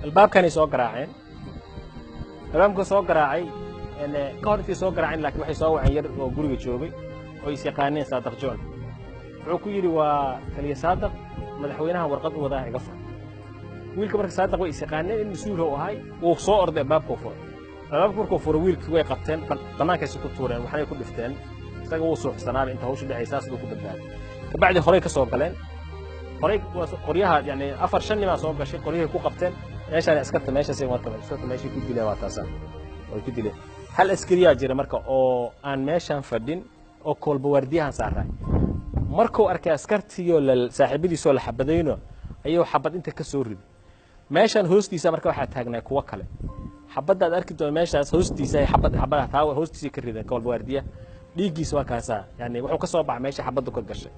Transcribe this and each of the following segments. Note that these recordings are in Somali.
Albaabkanay soo garaaceen. Albaabka soo garaacay ka hor intay soo garaaceen, laakiin waxay soo waceen yar oo guriga joogay oo is yaqaaneen, Saadaq John. Wuxuu ku yidhi, "Waa taliya Saadaq, madaxweynaha warqad u wadaa, iga fur." Wiilka marka Saadaq way is yaqaaneen, in mas-uulka u ahay. Wuu soo orday, albaabkuu furay. Albaabka markuu furay, wiilkii way qabteen, bannaankaysi ku tuureen, waxnay ku dhifteen. Isaga wuu suuxsanaaba inta hawshu dhacaysaa, siduu ku badbaaday. Kabacdi horay ka soo galeen, horay qoryaha, yani afar shan nimaa soo gashay, qoryahay ku qabteen. Meeshaan askarta, meeshaasay marka askarta meeshay ku dileen, waa taasaa way ku dileen. Hal askariyaa jira marka oo aan meeshaan fadhin oo koolba waardiyahan saaray. Markuu arkay askartiiyoo la saaxiibadiisoo la xabadayno, ayuu xabad inta ka soo riday meeshaan hoostiisa. Marka waxaa taagnaa kuwo kale. Xabadda aad arki doon meeshaas hoostiisa ay xabad xabadaha taa hoostiisa ka rideen. Koolba waardiya dhiiggiisa waa kaasaa, yani wuxuu ka soo baxay meesha xabaddu ka gashay.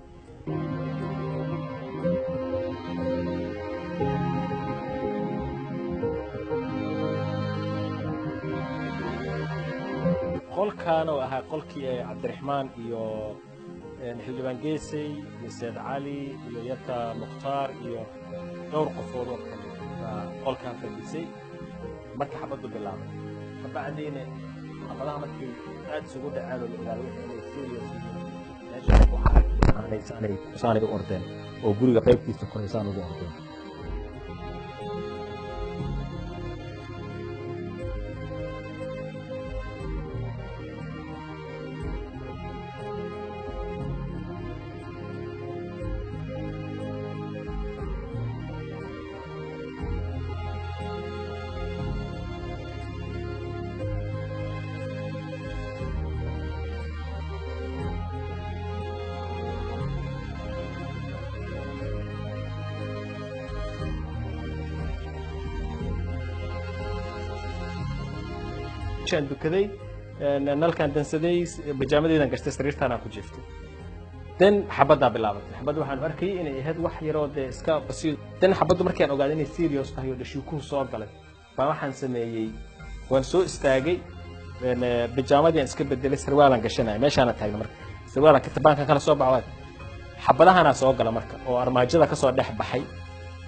Qolkaana uu ahaa qolkii ay Cabdiraxmaan iyo Xildhibaan Geesay iyo Seed Cali iyo yarka Mukhtaar iyo dhowr qofood oo kale baa qolkan fadhiisay markii xabaddu bilaabay. Kabacdiina xabadaha markii aad isugu dhaceen oo la ogaaday wixii inay serious yihiin, meesha waxaa saanay u ordeen oo guriga qaybtiisa kore saan ugu ordeen. Aan dukaday, nalkaan dansaday, bajaamadeedan gashtay, sariirtaanaan ku jiiftay. Then xabaddaa bilaabatay. Xabadda waxaan arkayay inay ahayd wax yaroo dee iska basiid. Then xabaddu markaan ogaaday inay serious tahay oo dhashiikuhu soo galay, baa waxaan sameeyey, waan soo istaagay, bijaamadii aan iska bedelay, sarwaalaan gashanaya. Meeshaana taagna marka sarwaalaan kitabaankan kala soo baxo, xabadahanaa soo gala marka oo armaajada kasoo dhex baxay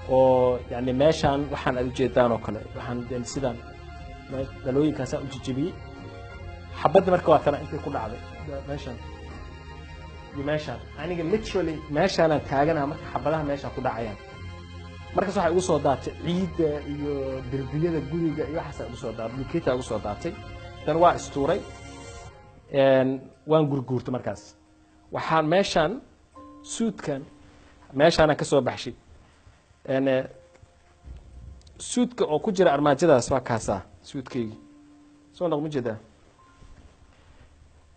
oo yani meeshaan waxaan aad ujeedaan oo kale, waxaan sidaan dhalooyinkaasaa u jijibiyey. Xabadda marka waa tana intay ku dhacday meeshaan iyo meeshaan. Aniga literally meeshaanaan taaganaha marka xabadaha meeshaan ku dhacayaan. Markaas waxaa igu soo daatay ciidda iyo derbiyada guriga iyo waxaasaa igu soo daatay, bulkeeta igu soo daatay. Dan waa istuuray, waan gurguurtay. Markaas waxaan meeshaan suudkan meeshaanaan ka soo baxshay, suudka oo ku jira armaajadaas waa kaasaa. Suudkaygii soo noq ma jeedaa?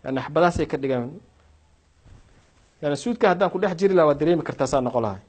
Yani xabadahaasay ka dhigaan. Yani suudka haddaan ku dhex jiri lahaa, waad dareemi kartaa saa noqon lahay.